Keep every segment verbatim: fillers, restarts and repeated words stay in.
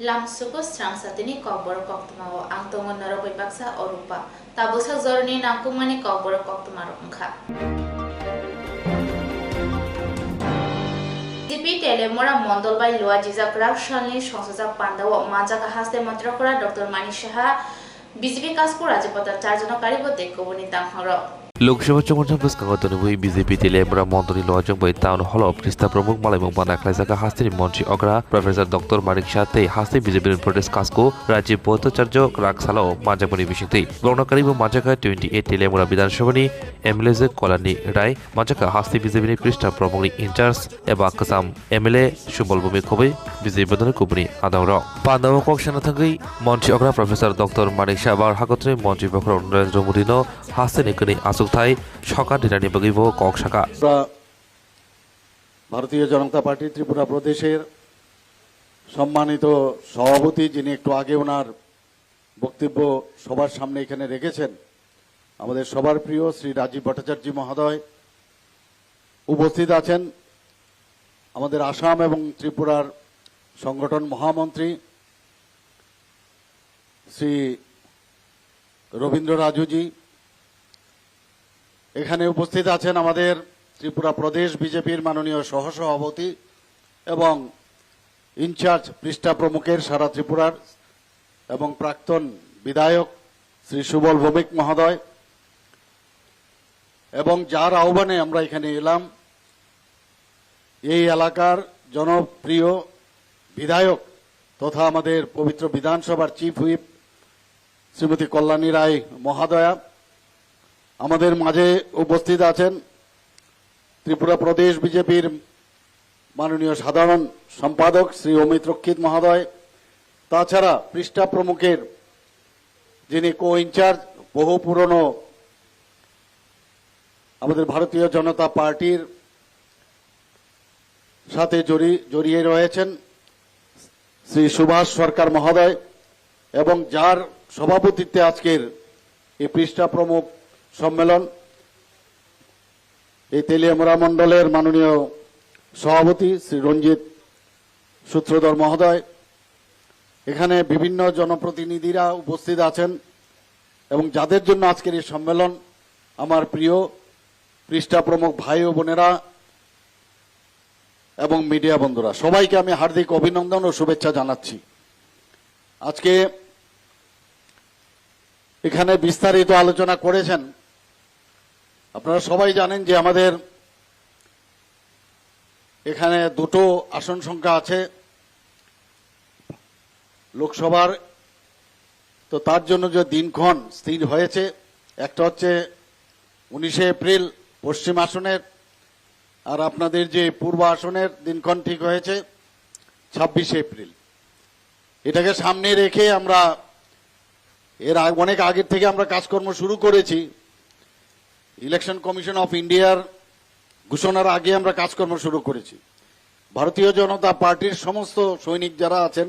Lamsugo srang satini kokborok koktwmao ang tongo norok bai baksa Orupa. Tabuksa jorani nangkukmani kokborok koktwmarok wngkha. B J P Telemura Mondol bai Luajijak Raksalni songsajak pandao manjak haste montri okra Doctor Manik Saha, B J P Kasko Rajipotta charjono karibo tei kubuni tangkhangrok. Lok Sabha chongmani bwskango tonwi B J P Telemura Mondolni Luajijak bai Town Hall o Prista Pramuk malaimung bana khlaijak hasteni montri okra Professor Doctor Manik Saha tei haste B J P ni Pradesh Kasko Rajiv Bhattacharya Raksalao manjakmani bisingtwi. Borokno karibo manjakha twenty eight Telemura Bidhan Sabhani M L A Kolani Rai, manjakha haste B J P ni Prista Pramukni in charge eba kwcham M L A Subal Bhumik khobwi B J P doni kubuni adongrok. Pandao kok sana thangwi montri okra Professor Doctor Manik Saha bar hakotwi montri bokhorok Narendra Modi no hasteni kwnwi achukthai soka dinani bagwi bo kok saka. আমরা ভারতীয় জনতা পার্টি ত্রিপুরা প্রদেশের সম্মানিত সভাপতি, যিনি একটু আগে ওনার বক্তব্য সবার সামনে এখানে রেখেছেন, আমাদের সবার প্রিয় শ্রী রাজীব ভট্টাচার্য মহোদয় উপস্থিত আছেন, আমাদের আসাম এবং ত্রিপুরার সংগঠন মহামন্ত্রী শ্রী রবীন্দ্র রাজুজি, এখানে উপস্থিত আছেন আমাদের ত্রিপুরা প্রদেশ বিজেপির মাননীয় সহসভাপতি এবং ইনচার্জ পৃষ্ঠা প্রমুখের সারা ত্রিপুরার এবং প্রাক্তন বিধায়ক শ্রী সুবল ভৌমিক মহোদয়, এবং যার আহ্বানে আমরা এখানে এলাম, এই এলাকার জনপ্রিয় বিধায়ক তথা আমাদের পবিত্র বিধানসভার চিফ হুইপ শ্রীমতী কল্যাণী রায় মহোদয়া, আমাদের মাঝে উপস্থিত আছেন ত্রিপুরা প্রদেশ বিজেপির মাননীয় সাধারণ সম্পাদক শ্রী অমিত রক্ষিত মহোদয়, তাছাড়া পৃষ্ঠা প্রমুখের যিনি কো ইনচার্জ, বহু পুরনো আমাদের ভারতীয় জনতা পার্টির সাথে জড়ি-, জড়িয়ে রয়েছেন শ্রী সুভাষ সরকার মহোদয় এবং যার সভাপতিত্বে আজকের এই পৃষ্ঠা প্রমুখ সম্মেলন, এই তেলিয়ামুড়া মণ্ডলের মাননীয় সভাপতি শ্রী রঞ্জিত সূত্রধর মহোদয়, এখানে বিভিন্ন জনপ্রতিনিধিরা উপস্থিত আছেন এবং যাদের জন্য আজকের এই সম্মেলন, আমার প্রিয় পৃষ্ঠা প্রমুখ ভাই ও বোনেরা এবং মিডিয়া বন্ধুরা, সবাইকে আমি হার্দিক অভিনন্দন ও শুভেচ্ছা জানাচ্ছি। আজকে এখানে বিস্তারিত আলোচনা করেছেন। আপনারা সবাই জানেন যে আমাদের এখানে দুটো আসন সংখ্যা আছে লোকসভার, তো তার জন্য যে দিনক্ষণ স্থির হয়েছে, একটা হচ্ছে উনিশে এপ্রিল পশ্চিম আসনের, আর আপনাদের যে পূর্ব আসনের দিনক্ষণ ঠিক হয়েছে ছাব্বিশে এপ্রিল। এটাকে সামনে রেখে আমরা এর আগ-, অনেক আগের থেকে আমরা কাজকর্ম শুরু করেছি। ইলেকশন কমিশন অফ ইন্ডিয়ার ঘোষণার আগে আমরা কাজকর্ম শুরু করেছি। ভারতীয় জনতা পার্টির সমস্ত সৈনিক যারা আছেন,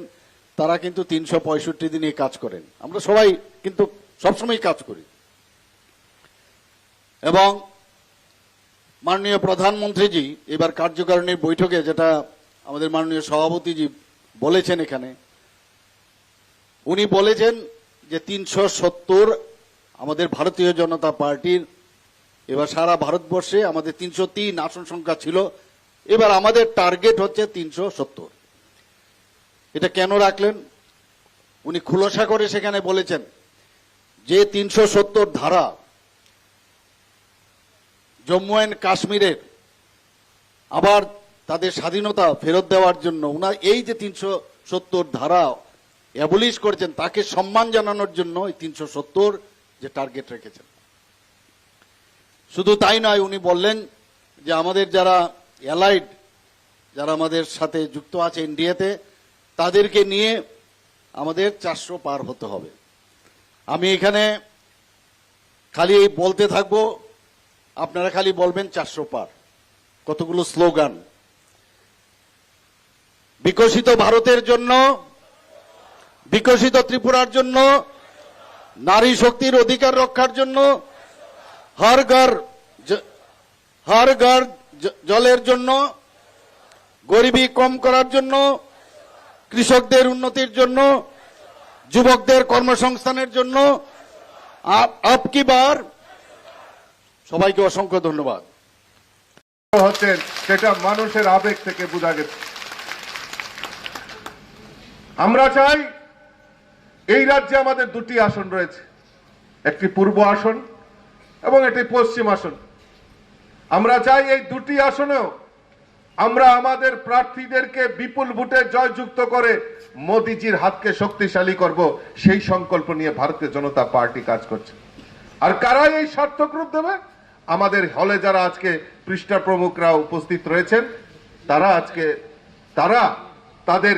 তারা কিন্তু তিনশো পঁয়ষট্টি দিনই কাজ করেন। আমরা সবাই কিন্তু সবসময় কাজ করি। এবং মাননীয় প্রধানমন্ত্রীজি এবার কার্যকারিণীর বৈঠকে, যেটা আমাদের মাননীয় সভাপতিজি বলেছেন এখানে, উনি বলেছেন যে তিনশো সত্তর আমাদের ভারতীয় জনতা পার্টির, এবার সারা ভারতবর্ষে আমাদের তিনশো তিন আসন সংখ্যা ছিল, এবার আমাদের টার্গেট হচ্ছে তিনশো সত্তর। এটা কেন রাখলেন? উনি খুলাসা করে সেখানে বলেছেন যে তিনশো সত্তর ধারা জম্মু অ্যান্ড কাশ্মীরের আবার তাদের স্বাধীনতা ফেরত দেওয়ার জন্য ওনার এই যে তিনশো সত্তর ধারা অ্যাবলিশ করেছেন, তাকে সম্মান জানানোর জন্য এই তিনশো সত্তর যে টার্গেট রেখেছেন। শুধু তাই নয়, উনি বললেন যে আমাদের যারা অ্যালাইড, যারা আমাদের সাথে যুক্ত আছে এনডিএতে, তাদেরকে নিয়ে আমাদের চারশো পার হতে হবে। আমি এখানে খালি এই বলতে থাকবো, আপনারা খালি বলবেন চারশো পার। কতগুলো স্লোগান, বিকশিত ভারতের জন্য, বিকশিত ত্রিপুরার জন্য, নারী শক্তির অধিকার রক্ষার জন্য, হর ঘর জ-, হর ঘর জ-, জলের জন্য, গরিবি কম করার জন্য, কৃষকদের উন্নতির জন্য, যুবকদের কর্মসংস্থানের জন্য আপ-, আপ কি বার। সবাইকে অসংখ্য ধন্যবাদ। হচ্ছেন, সেটা মানুষের আবেগ থেকে বোঝা গেছে। আমরা চাই এই রাজ্যে আমাদের দুটি আসন রয়েছে, একটি পূর্ব আসন এবং একটি পশ্চিম আসন। আমরা চাই এই দুটি আসনেও আমরা আমাদের প্রার্থীদেরকে বিপুল ভোটে জয়যুক্ত করে মোদিজির হাতকে শক্তিশালী করব, সেই সংকল্প নিয়ে ভারতীয় জনতা পার্টি কাজ করছে। আর কারা এই সার্থক রূপ দেবে? আমাদের হলে যারা আজকে পৃষ্ঠা প্রমুখরা উপস্থিত রয়েছেন, তারা আজকে, তারা তাদের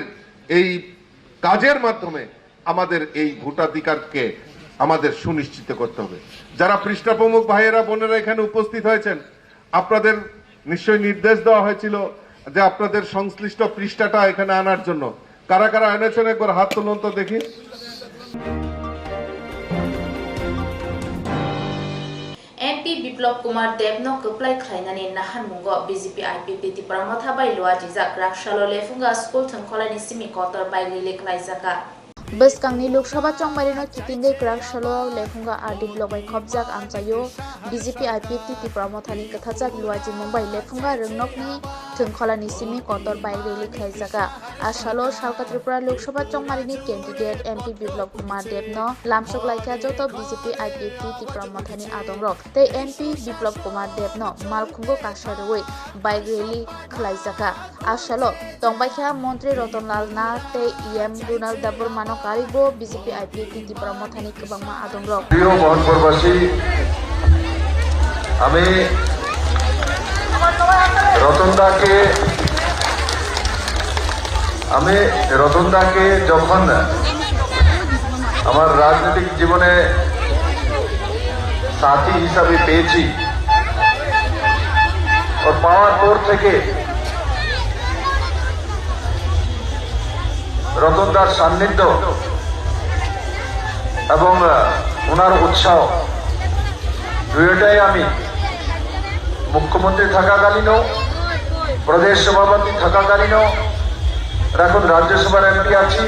এই কাজের মাধ্যমে আমাদের এই ভোটাধিকারকে আমাদের সুনিশ্চিত করতে হবে। যারা পৃষ্ঠা প্রমুখ ভাইয়েরা বোনেরা এখানে উপস্থিত হয়েছেন, আপনাদের নিশ্চয়ই নির্দেশ দেওয়া হয়েছিল যে আপনাদের সংশ্লিষ্ট পৃষ্ঠাটা এখানে আনার জন্য। কারা কারা এনেছেন একবার হাত তুলুন তো দেখি। M P Biplab Kumar Deb no kwplai khlainani naharmungo B J P I P T Tipra Motha bai luajijak Raksalo Lephunga school thwngkholani simi kotor bike rally khlaijakha. Bwskangni Lok Sabha chongmairino kitingwi kwrak salo Lephunga R D block bai khopjak amchaio B J P I P T Tipra Mothani kwthajak luaijimung bai Lephunga rwngnokni thwngkholani simi kotor bike rally khlaijaga. A salo Salka Tripura Lok Sabha chongmarini candidate M P Biplab Kumar Deb no lamsok laikha joto B J P I P T Tipra Mothani adongrok tei M P Biplab Kumar Deb no malkhungo kasa rwui bike rally khlaijakha. A salo tongbaikha Montri Rotonlal Nath tei E M Donald Debbarma no karibo B J P I P T Tipra Mothani kwbangma adongrok. প্রিয় মোহনপুরবাসী, আমি রতনদাকে, আমি রতনদাকে যখন আমার রাজনৈতিক জীবনে সাথী হিসাবে পেয়েছি, ও পাওয়ার পর থেকে রতনদার সান্নিধ্য এবং, আহ, ওনার উৎসাহ দুইটাই আমি মুখ্যমন্ত্রী থাকাকালীনও, প্রদেশ সভাপতি থাকাকালীনও, আর এখন রাজ্যসভার এমপি আছি,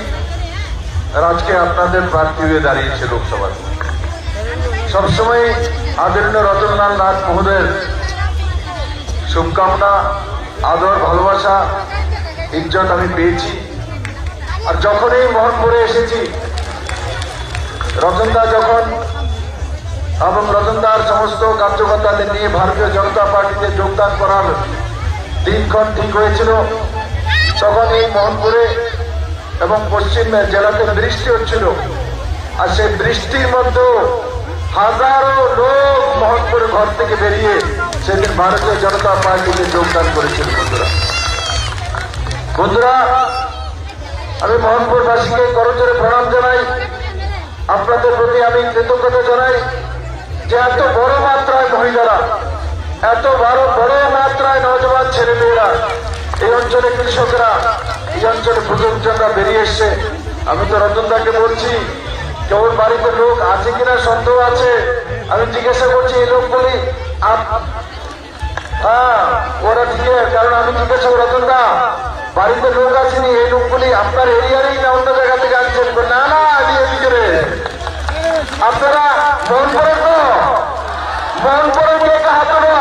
আর আজকে আপনাদের প্রার্থী হয়ে দাঁড়িয়েছে লোকসভাতে। সবসময় আদরণীয় রতনলাল নাথ মহোদয়ের শুভকামনা, আদর, ভালোবাসা, ইজ্জত আমি পেয়েছি। আর যখনই মোহনপুরে এসেছি, রতনদা যখন এবং রতনদার সমস্ত কার্যকর্তাদের নিয়ে ভারতীয় জনতা পার্টিতে যোগদান করার দিনক্ষণ ঠিক হয়েছিল, তখন এই মোহনপুরে এবং পশ্চিম জেলাতে বৃষ্টি হচ্ছিল। আর সেই বৃষ্টির মধ্যেও হাজারো লোক মোহনপুরে ঘর থেকে বেরিয়ে সেদিন ভারতীয় জনতা পার্টিতে যোগদান করেছিল। বন্ধুরা, বন্ধুরা, আমি মোহনপুরবাসীকে করজোড়ে প্রণাম জানাই, আপনাদের প্রতি আমি কৃতজ্ঞতা জানাই যে এত বড় মাত্রায় মহিলারা, এত বড়, বড় মাত্রায় নওজোয়ান ছেলেমেয়েরা এই অঞ্চলে, কৃষকরা, এই অঞ্চলে প্রতিনিধিরা বেরিয়ে এসছে। আমি তো রতনদাকে বলছি যে ওর বাড়িতে লোক আছে কিনা সন্দেহ আছে। আমি জিজ্ঞাসা করছি এই লোকগুলি আপ-, হ্যাঁ, ওরা ঠিক আছে, কারণ আমি জিজ্ঞাসা করি, "রতনদা, বাড়িতে লোক আসেনি, এই লোকগুলি আপনার এরিয়ারই না অন্য জায়গা থেকে আনছেন?" বলে, "না, না, আমি এদিকে রে।" আপনারা মোহনপুরের তো? মোহনপুরের কে কে হাত তুলো?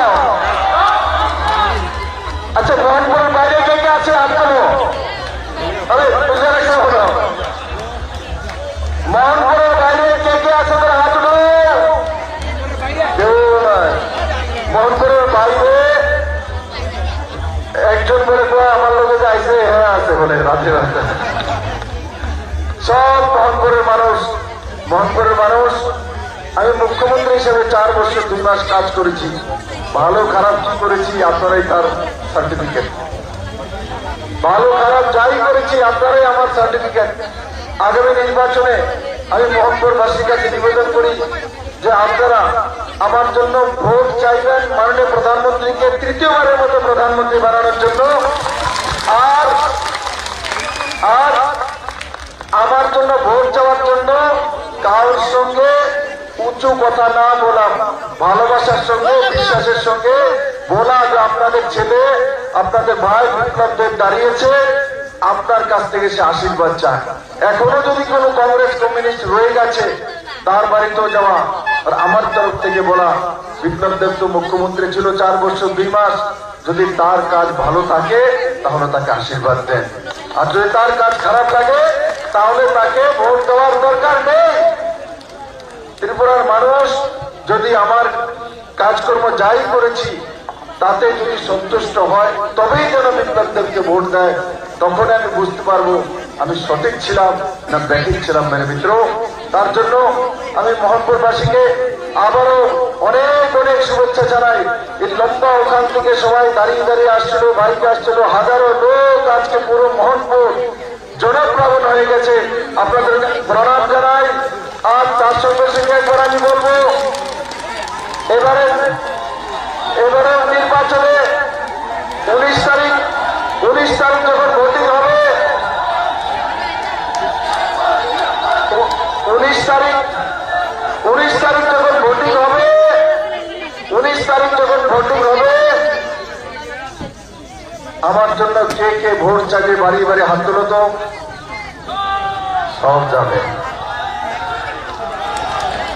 আচ্ছা, মোহনপুরের বাইরে কে কে আছে হাত তুলো? আরে, বুঝে রাখতে হলো। মোহনপুরের বাইরে কে কে আছে তারা হাত তুলো? কেউ নাই। মোহনপুরের বাইরে একজন বলে, "কই আমার লগে যে আইছে, হ্যাঁ আছে," বলে, রাতে রাতে। সব মোহনপুরের মানুষ, মোহনপুরের মানুষ। আমি মুখ্যমন্ত্রী হিসেবে চার বছর দুই মাস কাজ করেছি, ভালো খারাপ কি করেছি আপনারাই তার সার্টিফিকেট। ভালো খারাপ যাই করেছি আপনারাই আমার সার্টিফিকেট। আগামী নির্বাচনে আমি মোহনপুরবাসীর কাছে নিবেদন করি যে আপনারা আমার জন্য ভোট চাইবেন মাননীয় প্রধানমন্ত্রীকে তৃতীয়বারের মতো প্রধানমন্ত্রী বানানোর জন্য। আর, আর আমার জন্য ভোট চাওয়ার জন্য কারোর সঙ্গে উঁচু কথা না বলা, ভালোবাসার সঙ্গে, বিশ্বাসের সঙ্গে বলা যে আপনাদের ছেলে, আপনাদের ভাই বিপ্লব দেব দাঁড়িয়েছে, আপনার কাছ থেকে সে আশীর্বাদ চায়। এখনো যদি কোনো কংগ্রেস কমিউনিস্ট রয়ে গেছে, তার বাড়িতেও যাওয়া। আর আমার তরফ থেকে বলা, বিপ্লব দেব তো মুখ্যমন্ত্রী ছিল চার বছর দুই মাস, যদি তার কাজ ভালো থাকে, তাহলে তাকে আশীর্বাদ দেন। আর যদি তার কাজ খারাপ লাগে, তাহলে তাকে ভোট দেওয়ার দরকার নেই। ত্রিপুরার মানুষ যদি আমার কাজকর্ম যাই করেছি, তাতে যদি সন্তুষ্ট হয়, তবেই যেন বিপ্লব দেবকে ভোট দেয়। তখন আমি বুঝতে পারবো আমি সঠিক ছিলাম না ব্যাঠিক ছিলাম, মেরে মিত্র। তার জন্য আমি মোহনপুরবাসীকে আবারও অনেক অনেক শুভেচ্ছা জানাই। এই লম্বা ওখান থেকে সবাই দাঁড়িয়ে দাঁড়িয়ে আসছিল, বাইকে আসছিল, হাজারো লোক আজকে পুরো মোহনপুর জনপ্লাবন হয়ে গেছে। আপনাদের প্রণাম জানাই। আর তার সঙ্গে সঙ্গে একবার আমি বলবো, এবারে, এবারে নির্বাচনে উনিশ তারিখ, উনিশ তারিখ যখন ভোটিং হবে, উ-, উনিশ তারিখ, উনিশ তারিখ যখন ভোটিং হবে, উনিশ তারিখ যখন ভোটিং হবে, আমার জন্য কে কে ভোট চাইবে, বাড়ি বাড়ি হাত তুলো তো। সব যাবে।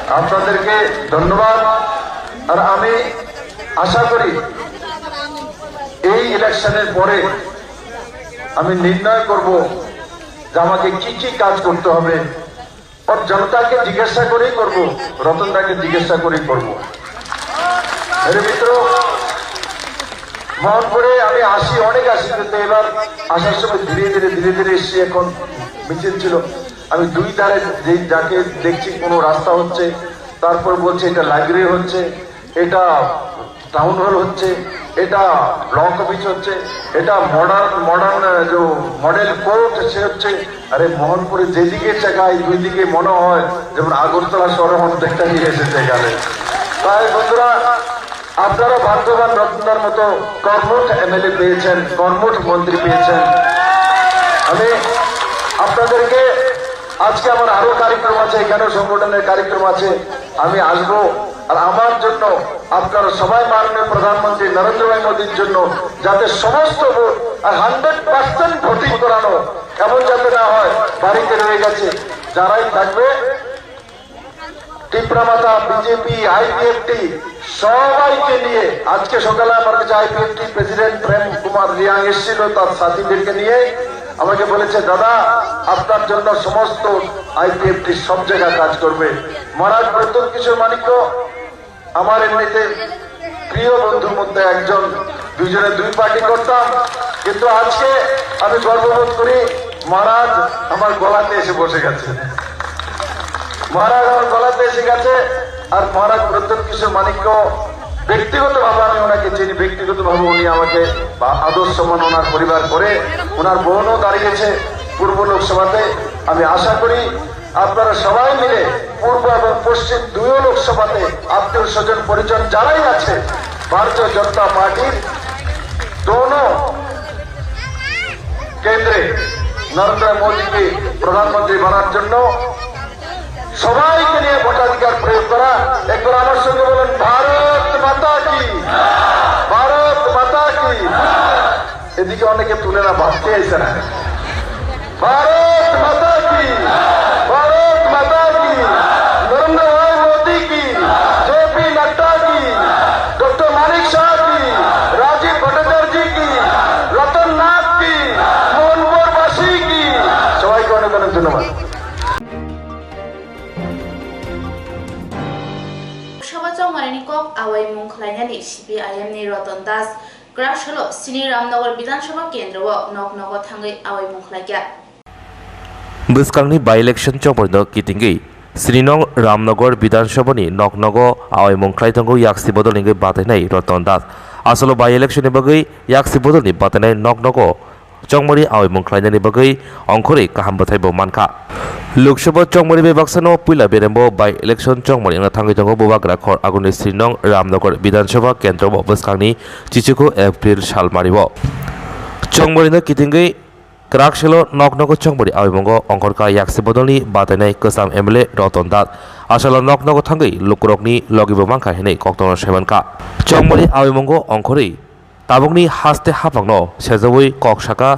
আপনাদেরকে ধন্যবাদ। আর আমি আশা করি এই ইলেকশনের পরে আমি নির্ণয় করব যে আমাকে কি কি কাজ করতে হবে। ওর জনতাকে জিজ্ঞাসা করেই করব, রতনদাকে জিজ্ঞাসা করেই করব। মেরে মিত্র, মোহনপুরে আমি আসি, অনেক আসি, কিন্তু এবার আসার সময় ধীরে ধীরে, ধীরে ধীরে এসছি। এখন মিছিল ছিল, আমি দুই ধারে যে যাকে দেখছি কোনো রাস্তা হচ্ছে, তারপর বলছে এটা লাইব্রেরি হচ্ছে, এটা টাউন হল হচ্ছে, এটা ব্লক অফিস হচ্ছে, এটা মডার্ন, মডার্ন, আহ, যে মডেল কোর্ট সে হচ্ছে। আরে মোহনপুরে যেদিকে তাকাই দুই দিকে মনে হয় যেমন আগরতলা শহরে মনে দেখতে নিয়ে এসেছে এখানে। তাই বন্ধুরা, আপনারা ভাগ্যবান, রতনদার মতো কর্মঠ এমএলএ পেয়েছেন, কর্মঠ মন্ত্রী পেয়েছেন। আমি আপনাদেরকে, আজকে আমার আরো কার্যক্রম আছে, এখানেও সংগঠনের কার্যক্রম আছে, আমি আসবো। আর আমার জন্য আপনারা সবাই মাননীয় প্রধানমন্ত্রী নরেন্দ্র ভাই মোদীর জন্য যাতে সমস্ত ভোট আর হান্ড্রেড পার্সেন্ট ভোটিং করানো, এমন যাতে না হয়, বাড়িতে রয়ে গেছে যারাই থাকবে, টিপ্রামাথা, বিজেপি, আইপিএফটি সবাইকে নিয়ে আজকে সকালে আমার কাছে আইপিএফটি প্রেসিডেন্ট প্রেম কুমার রিয়াং এসেছিল, তার সাথীদেরকে নিয়ে আমাকে বলেছে, "দাদা, আপনার জন্য সমস্ত আইপিএফটি সব জায়গায় কাজ করবে।" মহারাজ প্রদ্যুৎ কিশোর মাণিক্য আমার এমনিতে প্রিয় বন্ধুর মধ্যে একজন, দুইজনে দুই পার্টি করতাম, কিন্তু আজকে আমি গর্ববোধ করি, মহারাজ আমার গলাতে এসে বসে গেছে, মহারাজ আমার গলাতে এসে গেছে। আর মহারাজ প্রদ্যুৎ কিশোর মাণিক্য, ব্যক্তিগতভাবে আমি ওনাকে চিনি, ব্যক্তিগতভাবে উনি আমাকে বা আদর সম্মান ওনার পরিবার করে, ওনার বোনও দাঁড়িয়েছে পূর্ব লোকসভাতে। আমি আশা করি আপনারা সবাই মিলে পূর্ব এবং পশ্চিম দুইও লোকসভাতে আত্মীয় স্বজন পরিজন যারাই আছে, ভারতীয় জনতা পার্টির দোনো কেন্দ্রে নরেন্দ্র মোদীকে প্রধানমন্ত্রী বানার জন্য সবাইকে নিয়ে ভোটাধিকার প্রয়োগ করা। একবার আমার সঙ্গে বলেন, "ভারত মাতা কি, ভারত মাতা কি।" এদিকে অনেকে তুলে না, ভাবতে আইসে না। ভারত মাতা কি, ভারত মাতা কি, নরেন্দ্র ভাই মোদী কি, জেপি নাড্ডা কি, ডক্টর মানিক শাহ কি, রাজীব ভট্টাচার্য কি, রতন নাথ কি, মোহনপুরবাসী কি। সবাইকে অনেক অনেক ধন্যবাদ। Sabha chongmanini kok awaimung khlainani C P I M ni Ratan Das Kwrak salo sini Ramnagar Bidhan Sabha kendro o nok nogo thangwi awaimung khlaikha. Bwskangni by-election chongmorino kitingwi sini nong Ramnagar Bidhan Sabhani nok nogo awaimung khlai tongo yaksi bodol hwngwi batainai Ratan Das. Asolo by-election ni bagwi yaksi bodolni batainai nok nogo chongmori awaimung khlainani bagwi ongkhorwi kaham bwthaibo mankha. Lok Sabha chongmori bai baksano puila berembo by-election chongmori wngna thangwi tongo Bubagra khor aguni sini nong Ramnagar Bidhan Sabha kendro o bwskangni chichuku April sal mario. Chongmorino kitingwi Kwrak selo nok nogo chongmani awimungo ongkhorkha yaksi bodolni batainai kwcham M L A Ratan Das. Asalo nok nogo thangwi lukurokni logibo mankha hinwi koktwmano saimankha. Chongmani awimungo ongkhorwi tabukni haste haphangno sejawi kok sakha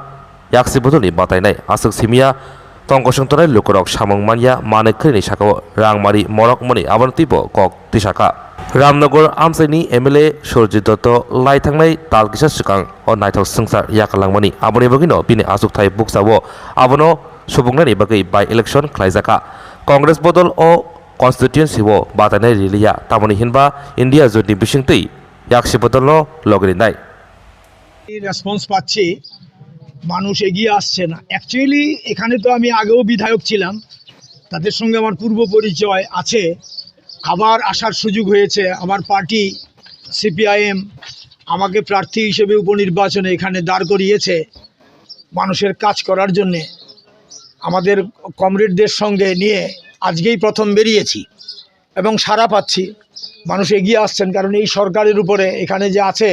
yaksi bodolni batainai. Aswk simiya tongkosong tongnai lukurok samung manya manwi khwrwini sakao rang mari morok mani abono teibo kok tisakha. Ramnagar amchaini M L A Surjit Dotto lai thangnai tal kisa swkang o naithok swngchar yakarlangmani, aboni bagwino bini achukthai bukchao abono subungnani bagwi by election khlaijakha. Congress bodol o constituency o batainai riliya, tamoni hinba India jotni bisingtwi yaksi bodolno logirinai. Response পাচ্ছি, মানুষ এগিয়ে আসছে না। অ্যাকচুয়ালি এখানে তো আমি আগেও বিধায়ক ছিলাম, তাদের সঙ্গে আমার পূর্ব পরিচয় আছে। আবার আসার সুযোগ হয়েছে। আমার পার্টি সিপিআইএম আমাকে প্রার্থী হিসেবে উপনির্বাচনে এখানে দাঁড় করিয়েছে, মানুষের কাজ করার জন্যে। আমাদের কমরেডদের সঙ্গে নিয়ে আজকেই প্রথম বেরিয়েছি এবং সাড়া পাচ্ছি, মানুষ এগিয়ে আসছেন। কারণ এই সরকারের উপরে, এখানে যে আছে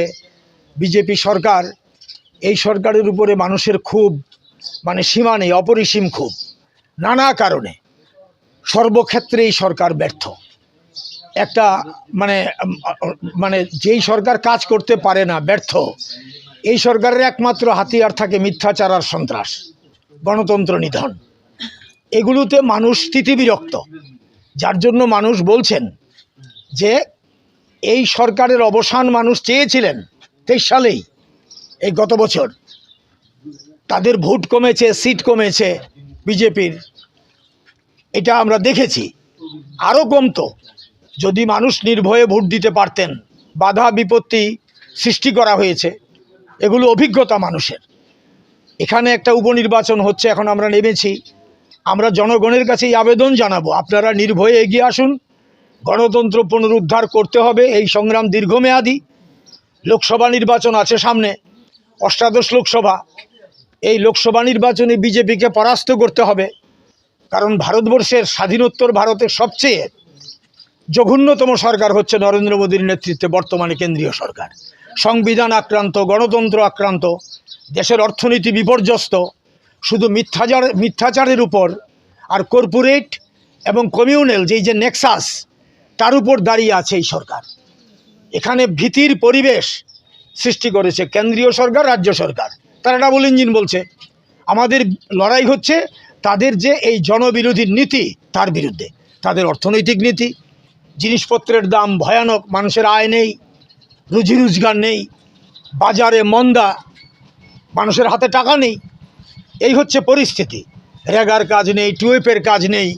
বিজেপি সরকার, এই সরকারের উপরে মানুষের ক্ষোভ মানে সীমা নেই, অপরিসীম ক্ষোভ। নানা কারণে সর্বক্ষেত্রে এই সরকার ব্যর্থ। একটা মানে উম, মানে যেই সরকার কাজ করতে পারে না, ব্যর্থ, এই সরকারের একমাত্র হাতিয়ার থাকে মিথ্যাচার আর সন্ত্রাস, গণতন্ত্র নিধন। এগুলোতে মানুষ স্থিতিবিরক্ত, যার জন্য মানুষ বলছেন যে এই সরকারের অবসান মানুষ চেয়েছিলেন তেইশ সালেই, এই গত বছর। তাদের ভোট কমেছে, সিট কমেছে বিজেপির, এটা আমরা দেখেছি। আরও কমতো যদি মানুষ নির্ভয়ে ভোট দিতে পারতেন। বাধা বিপত্তি সৃষ্টি করা হয়েছে, এগুলো অভিজ্ঞতা মানুষের। এখানে একটা উপনির্বাচন হচ্ছে, এখন আমরা নেমেছি। আমরা জনগণের কাছে এই আবেদন জানাবো, আপনারা নির্ভয়ে এগিয়ে আসুন। গণতন্ত্র পুনরুদ্ধার করতে হবে, এই সংগ্রাম দীর্ঘমেয়াদী। লোকসভা নির্বাচন আছে সামনে, অষ্টাদশ লোকসভা। এই লোকসভা নির্বাচনে বিজেপিকে পরাস্ত করতে হবে, কারণ ভারতবর্ষের স্বাধীনোত্তর ভারতের সবচেয়ে জঘন্যতম সরকার হচ্ছে নরেন্দ্র মোদীর নেতৃত্বে বর্তমানে কেন্দ্রীয় সরকার। সংবিধান আক্রান্ত, গণতন্ত্র আক্রান্ত, দেশের অর্থনীতি বিপর্যস্ত। শুধু মিথ্যাচার মিথ্যাচারের উপর আর কর্পোরেট এবং কমিউনাল যেই যে নেক্সাস, তার উপর দাঁড়িয়ে আছে এই সরকার। এখানে ভীতির পরিবেশ সৃষ্টি করেছে কেন্দ্রীয় সরকার, রাজ্য সরকার। তারা ডাবল ইঞ্জিন বলছে। আমাদের লড়াই হচ্ছে তাদের যে এই জনবিরোধী নীতি, তার বিরুদ্ধে। তাদের অর্থনৈতিক নীতি, জিনিসপত্রের দাম ভয়ানক, মানুষের আয় নেই, রুজি রোজগার নেই, বাজারে মন্দা, মানুষের হাতে টাকা নেই। এই হচ্ছে পরিস্থিতি। রেগার কাজ নেই, টুয়েপের কাজ নেই।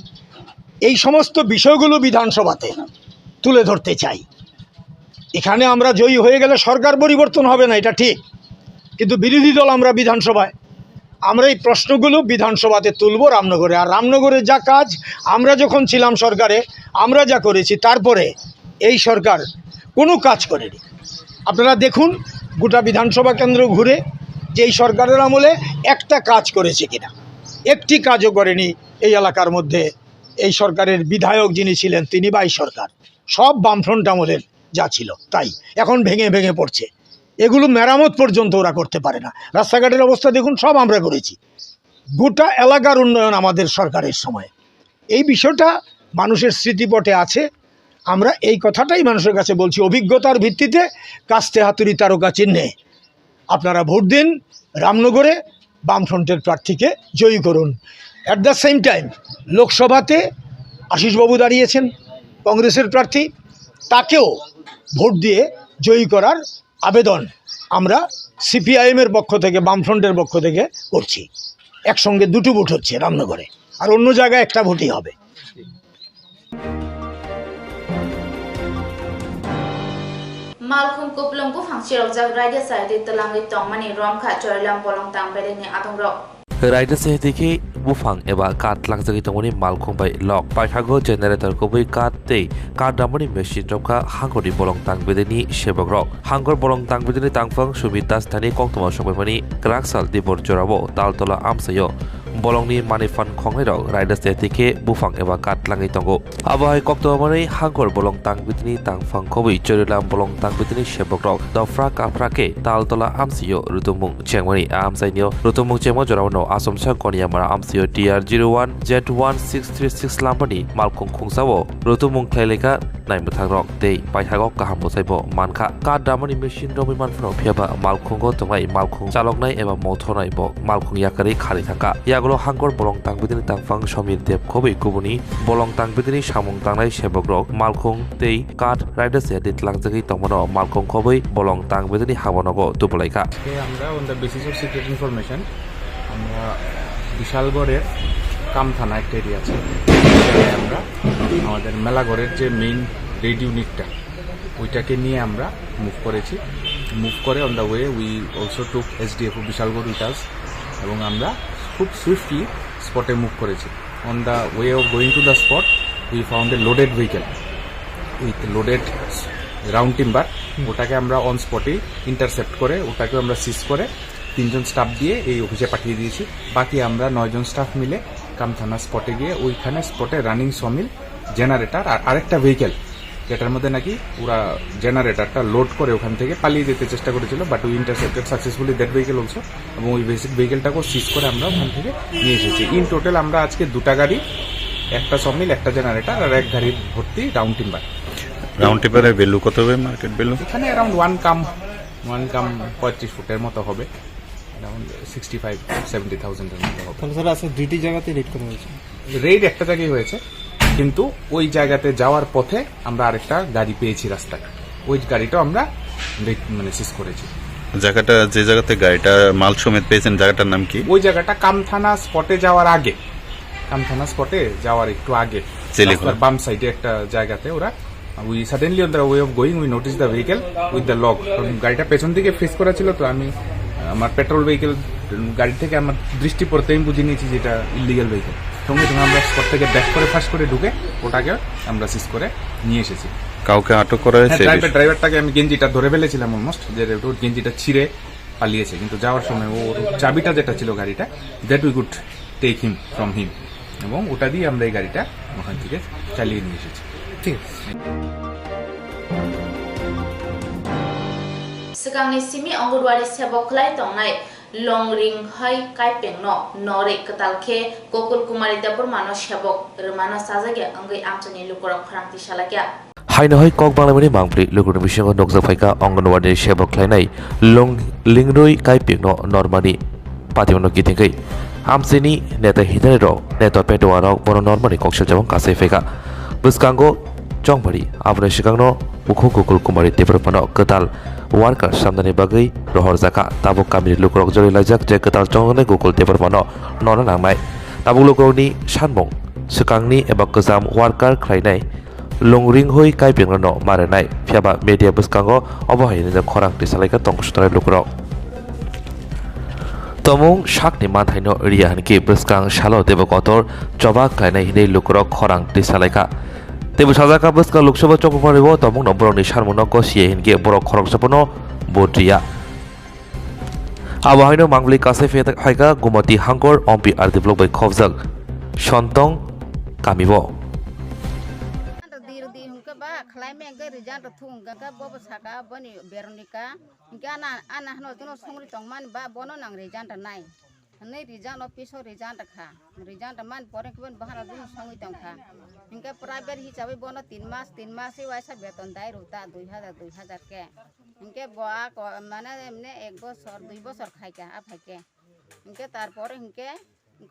এই সমস্ত বিষয়গুলো বিধানসভাতে তুলে ধরতে চাই। এখানে আমরা জয়ী হয়ে গেলে সরকার পরিবর্তন হবে না, এটা ঠিক, কিন্তু বিরোধী দল আমরা বিধানসভায়। আমরা এই প্রশ্নগুলো বিধানসভাতে তুলবো রামনগরে। আর রামনগরে যা কাজ, আমরা যখন ছিলাম সরকারে, আমরা যা করেছি, তারপরে এই সরকার কোনো কাজ করেনি। আপনারা দেখুন, গোটা বিধানসভা কেন্দ্র ঘুরে যে এই সরকারের আমলে একটা কাজ করেছে কিনা। একটি কাজও করেনি এই এলাকার মধ্যে। এই সরকারের বিধায়ক যিনি ছিলেন, তিনি বা এই সরকার, সব বামফ্রন্ট আমলের যা ছিল তাই, এখন ভেঙে ভেঙে পড়ছে। এগুলো মেরামত পর্যন্ত ওরা করতে পারে না। রাস্তাঘাটের অবস্থা দেখুন, সব আমরা করেছি। গোটা এলাকার উন্নয়ন আমাদের সরকারের সময়। এই বিষয়টা মানুষের স্মৃতিপটে আছে। আমরা এই কথাটাই মানুষের কাছে বলছি, অভিজ্ঞতার ভিত্তিতে কাস্তে হাতুড়ি তারকা চিহ্নে আপনারা ভোট দিন, রামনগরে বামফ্রন্টের প্রার্থীকে জয়ী করুন। অ্যাট দ্য সেম টাইম লোকসভাতে আশিসবাবু দাঁড়িয়েছেন কংগ্রেসের প্রার্থী, তাকেও ভোট দিয়ে জয়ী করার আবেদন আমরা সিপিআইএম এর পক্ষ থেকে, বামফ্রন্টের পক্ষ থেকে করছি। একসঙ্গে দুটো ভোট হচ্ছে রামনগরে, আর অন্য জায়গায় একটা ভোটই হবে। Malkhung kuplung buphang chirokjak raida chayatwi twlangwi tongmani romkha Choilam bolong tang bedeni adongrok. Raida chayatwi khe buphang eba kath langjagwi tongmani malkhung bai lok paithago generator kubui kath tei kath ramani machine romkha hangorni bolong tang bedeni sebokrok. Hangor bolong tang bedeni tangphang Sumit Das thani koktwma sokbaimani kwrak sal dibor jorao Taltola amchaio Bolongni manwi phan khongnairok raida se twi khe buphang eba kath langwi tongo. Abo hai koktwma manwi hangkor bolong tang bitini tangphang khobwi Chorilam bolong tang bitini sebokrok dophra kaphra khe Taltola amsio rutumung chengmani. A amchainio rutumung chengma jorao no Asomsa Koniamara amsio T R zero one Z one six three six lambani malkhung khungsao rutumung khlai laikha naimwthangrok tei paithago kaham bwsaibo mankha. Kath damani machine romwi manphano phiyaba malkhungo tongnai malkhung chaloknai eba mothornai bo malkhung yakarwi kharwi thangkha. Yagulo hangkor bolong tang bitini tangphang Somir Deb khobwi kubuni bolong tang bitini samung tangnai sebokrok malkhung tei kath raida se twi tlangjagwi tongmano malkhung khobwi bolong tang bitini habanogo tubulaikha. আজকে আমরা on the basis of secret information আমরা বিশালগড়ের কাম থানা একটা এরিয়া আছে, ওই জায়গায় আমরা আমাদের মেলাগড়ের যে মেইন রেড ইউনিটটা, ওইটাকে নিয়ে আমরা মুভ করেছি। মুভ করে on the way we also took S D F O Bishalgarh with us এবং আমরা খুব সুইফটলি স্পটে মুভ করেছি। On the way of going to the spot we found a loaded vehicle with loaded round timber। ওটাকে আমরা অন স্পটেই ইন্টারসেপ্ট করে ওটাকেও আমরা সিজ করে তিনজন স্টাফ দিয়ে এই অফিসে পাঠিয়ে দিয়েছি। বাকি আমরা নয়জন স্টাফ মিলে কাম থানা স্পটে গিয়ে ওইখানে স্পটে রানিং সমিল, জেনারেটর আর আরেকটা ভেহিকেল, যেটার মধ্যে নাকি ওরা জেনারেটরটা লোড করে ওখান থেকে পালিয়ে যেতে চেষ্টা করেছিল, but we intercepted successfully that vehicle also। এবং ওই বেসিক ভেহিকেলটাকেও সিজ করে আমরা ওখান থেকে নিয়ে এসেছি। ইন টোটাল আমরা আজকে দুটা গাড়ি, একটা সমিল, একটা জেনারেটর আর এক গাড়ি ভর্তি রাউন্ড টিম্বার। রাউন্ড টিম্বারের ভ্যালু কত হবে, মার্কেট ভ্যালু? এখানে around one cum, one cum পঁয়ত্রিশ ফুটের মতো হবে, অ্যারাউন্ড সিক্সটি ফাইভ সেভেন্টি থাউজেন্ডের মতো হবে। তাহলে স্যার আজকে দুইটি জায়গাতে রেড করা হয়েছে? রেড একটা জায়গায় হয়েছে, কিন্তু ওই জায়গাতে যাওয়ার পথে আমরা আরেকটা গাড়ি পেয়েছি রাস্তায়, ওই গাড়িটাও আমরা রেড, মানে, সিজ করেছি। জায়গাটা, যে জায়গাতে গাড়িটা মাল সমেত পেয়েছেন, জায়গাটার নাম কি? ওই জায়গাটা কাম থানা স্পটে যাওয়ার আগে, কাম থানা স্পটে যাওয়ার একটু আগে, জেলিখোলা। রাস্তার বাম সাইডে একটা জায়গাতে ওরা, we suddenly on the way of going we notice the vehicle with the log। কারণ গাড়িটা পেছন দিকে ফেস করা ছিল, তো আমি, আহ, আমার পেট্রোল ভেহিকেল গাড়ি থেকে আমার দৃষ্টি পড়তেই আমি বুঝে নিয়েছি যে এটা ইলিগাল ভেহিকেল। সঙ্গে সঙ্গে আমরা স্পট থেকে ব্যাক করে ফার্স্ট করে ঢুকে ওটাকে আমরা সিজ করে নিয়ে এসেছি। কাউকে আটক করা হ্যাঁ, হয়েছে? ড্রাইভার, ড্রাইভারটাকে আমি গেঞ্জিটা ধরে ফেলেছিলাম অলমোস্ট, যে ওর গেঞ্জিটা ছিঁড়ে পালিয়েছে, কিন্তু যাওয়ার সময় ওর চাবিটা যেটা ছিল গাড়িটা, that we could take him from him, এবং ওটা দিয়ে আমরা এই গাড়িটা ওখান থেকে চালিয়ে নিয়ে এসেছি। ঠিক আছে। Swkangni simi Anganwadi sebok khlai tongnai Longring hai Kaipengno norwi kwtal khe Gokul Kumari Debbarmano sebok rwmano chajakya wngwi amchaini lukurok khorang twi salaikha. Haino hai kok banglaimani mangpili lukurokni bisingo nukjak phaikha Anganwadi sebok khlainai Long-, Lingroi Kaipengno normani patimano kitingwi. Amchaini neta hinarok, neta petuarok bono normani kok siljabung kasai phaikha. Bwskango chongmari aboni swkangno ukhu Gokul Kumari Debbarmano kwtal worker samnani bagwi rohorjakha. Tabuk kamini lukurok jori laijak je kwtal chongjaknai Gokul Debbarmano norna nangnai. Tabuk lukurokni sanmung swkangni eba kwcham worker khlainai Longring hoi Kaipengno ma rwnai, phiyaba media bwskango obo hai hwnwi khorang twi salaikha tongkha sutanai lukurok. Tomung sakni manthaino riya hwnkhe bwskang salo teibo kotor choba khlainai hwnwi lukurok khorang twi salaikha. Teibo sajakha bwskang Lok Sabha chongmani o tomungno borokni sanmungno gosiya hwnkhe borok khoroksa phano vote riya. Abo haino mangpili kasai phaikha Gumati Hangkor Ompi R D block bai khobjak Sontong kamio. Diri di hwnkhe ba khlaimai hwnkhe result rw thung hwnkhe bobo saka boni Veronica hwnkhe ana, ana hwnwi jono songri tongmani ba bono nang result rwnai hwnwi result office o result rwkha. Result rwmani pore hwnkhe boni bahan rok jono songwi tongkha. Hwnkhe private hisabai bono tin mas, tin mas se waisa beton dai rw ta dui hajar, dui hajar khe. Hwnkhe bo a ko-, mane emne ek bosor, dui bosor khaikha a phaikhe. Hwnkhe tarpore hwnkhe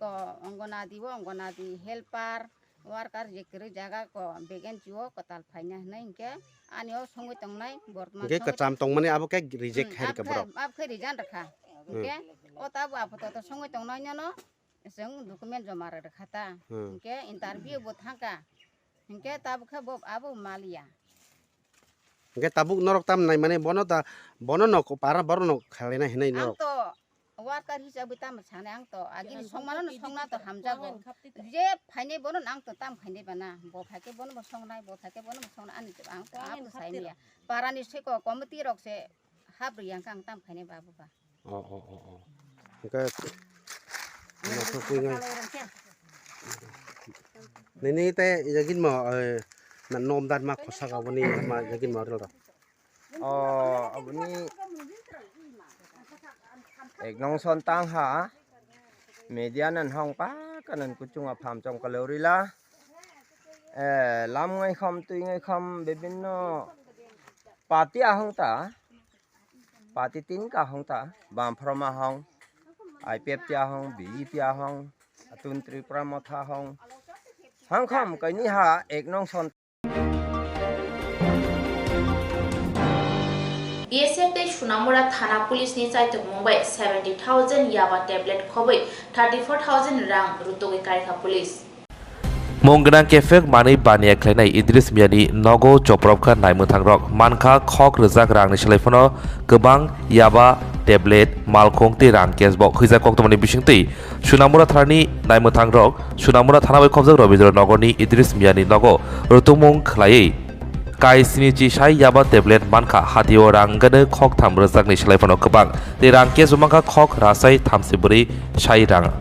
ko Anganwadi o, Anganwadi helper, worker je kwrwi jaga ko vacancy o kwtal phaina hwnwi hwnkhe ani o songwi tongnai bortman Hwnkhe songwi kwcham tongmani abo khe reject Hmm, khairikha abkhe, borok. Abkhe resign rwkha. Hmm. Hwnkhe o tabo apato to songwi tongnai nono chwng document joma rwkha ta. Hmm. Hwnkhe interview bo thangkha. Hwnkhe tabukhe bo abo maliya. Hwnkhe tabuk norok tam nai mane bono da, bono nok para borok nok khalai na hinai Ang norok. To worker hisabe tam sane ang to agini songmano no songna to hamjago. Je phainai bono ang to tam khainai bana. Bo phaikhe bono bo songnai, bo phaikhe bono bo songnai ani to ang to abo saimiya. Parani seko committee rok se hap riyang kang tam khainai babu ba. Oh, oh, oh, oh. Hwnkhe Nini te yagin mo, eh, na nom dan ma khosa ka boni ma yagin mo ril. Oh, aboni ek nong son tang ha. Media nan hong pa kanan kuchung apham chong kalorila. Eh, lam ngai kham tui ngai kham bibinno party ahong ta. Party tin ka hong ta, Bamfront ahong, I P F T ahong, B J P ahong, atun Tripura Motha ahong. Hang kham kaini ha ek nong son. B S F tei Sunamura Thana Police ni chaitokmung bai seventy thousand yaba tablet khobwi thirty four thousand rang rutugwi karikha police. Mung gwnang kephek manwi baniya khlainai Idris Miyani nogo chopropkha naimwthangrok, mankha khok rwjak rangni slai phano kwbang yaba, tablet, malkhung tei rang cash bo. Hwijak koktwmani bisingtwi Sunamura thanani naimwthangrok Sunamura thana bai khobjak Rabindra Nogorni Idris Miyani nogo rwtwmung khlaiwi kai sini chi sai yaba tablet mankha, hatio rang gwnwi khoktham rwjakni slai phano kwbang tei rang cash bo mankha khok rasai thamsi bwrwi sai rang.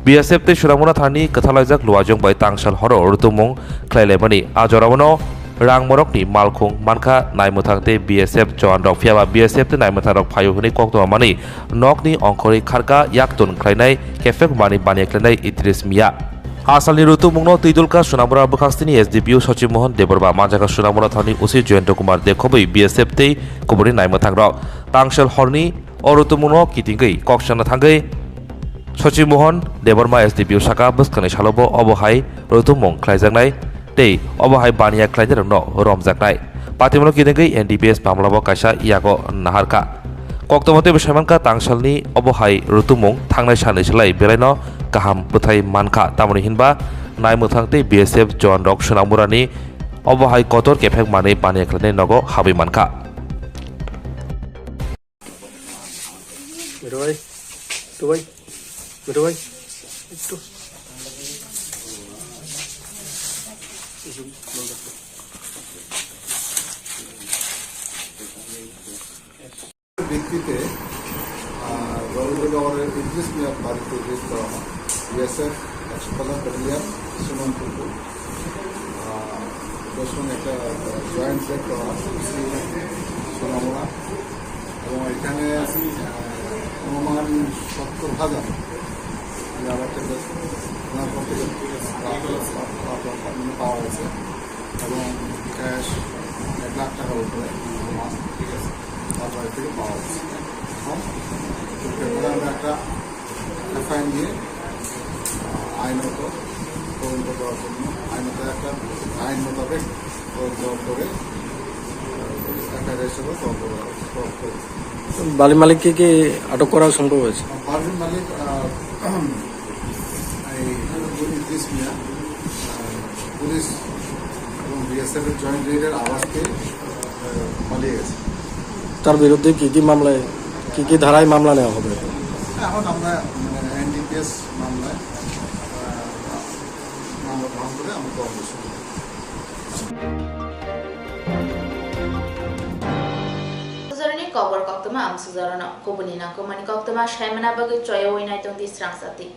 B S F tei Sunamura thanani kwthalaijak luajwng bai tangsal horo rwtwmung khlailaimani. A jorao no rang morokni malkhung mankha naimwthang tei B S F jowan rok, phiyaba B S F tei naimwthang rok phaio hwnwi koktwma manwi nokni ongkhorwi kharka yaktun khlainai kephek manwi baniya khlainai Idris Miya. Asalni rwtwmungno twidulka Sunamura bwkhaksini S D P O Sochimohon Debbarma, manjakha Sunamura thanani O C Jayanta Kumar Deb khobwi B S F tei kubuni naimwthang rok. Tangsal horni o rwtwmungno kitingwi kok sana thangwi Sochimohon Debbarma S D P O saka bwskangni salobo obo hai rwtwmung khlaijaknai tei obo hai baniya khlainairokno romjaknai. Patimungno kitingwi N D P S mamlabo kaisa yago naharkha. Koktwma teibo saimankha tangsalni obo hai rwtwmung thangnai salni slai belaino kaham bwthai mankha, tamoni hinba naimwthang tei B S F jowanrok Sunamurani obo hai kotor kephek manwi baniya khlainai nogo habwi mankha. Miru bhai, miru bhai, miru bhai, ekটু. ভিত্তিতে, আহ, রবীন্দ্রনগরের ইদ্রিস মিয়ার বাড়িতে রেড করা হয়। বিএসএফ একশো পঞ্চাশ ব্যাটালিয়ন, সুমন টুকু, আহ, ওদের সঙ্গে একটা জয়েন্ট রেড করা হয়, সোনামুড়া। এবং এখানে, আহ, অনুমান সত্তর হাজার ইয়াবা ট্যাবলেট ওনার পর থেকে পাওয়া গেছে। এবং ক্যাশ এক লাখ টাকার উপরে আমার, ঠিক আছে, তারপরে থেকে পাওয়া গেছে। এখন ওকে আমরা একটা এফআইআর নিয়ে, আহ, আইনত তদন্ত করার জন্য, আইনত একটা, আইন মোতাবেক তদন্ত করে, আহ, এফআইআর হিসেবে তদন্ত করা, তদন্ত করবে। বাড়ির মালিককে কি আটক করা সম্ভব হয়েছে? বাড়ির মালিক, আহ, এই ইদ্রিস মিয়া, আহ, পুলিশ এবং বিএসএফ এর জয়েন্ট রেডের আওয়াজ পেয়ে, আহ, পালিয়ে গেছে। তার বিরুদ্ধে কি কি মামলায়, কি কি ধারায় মামলা নেওয়া হবে? এখন আমরা, মানে, এনডিপিএস মামলায়, আহ, মামলা গ্রহণ করে আমরা তদন্ত শুরু করব। Sujoroni kobor koktwma ang sujorno kubuni nangkukmani koktwma saimana bagwi choyawi naitong di srang sati.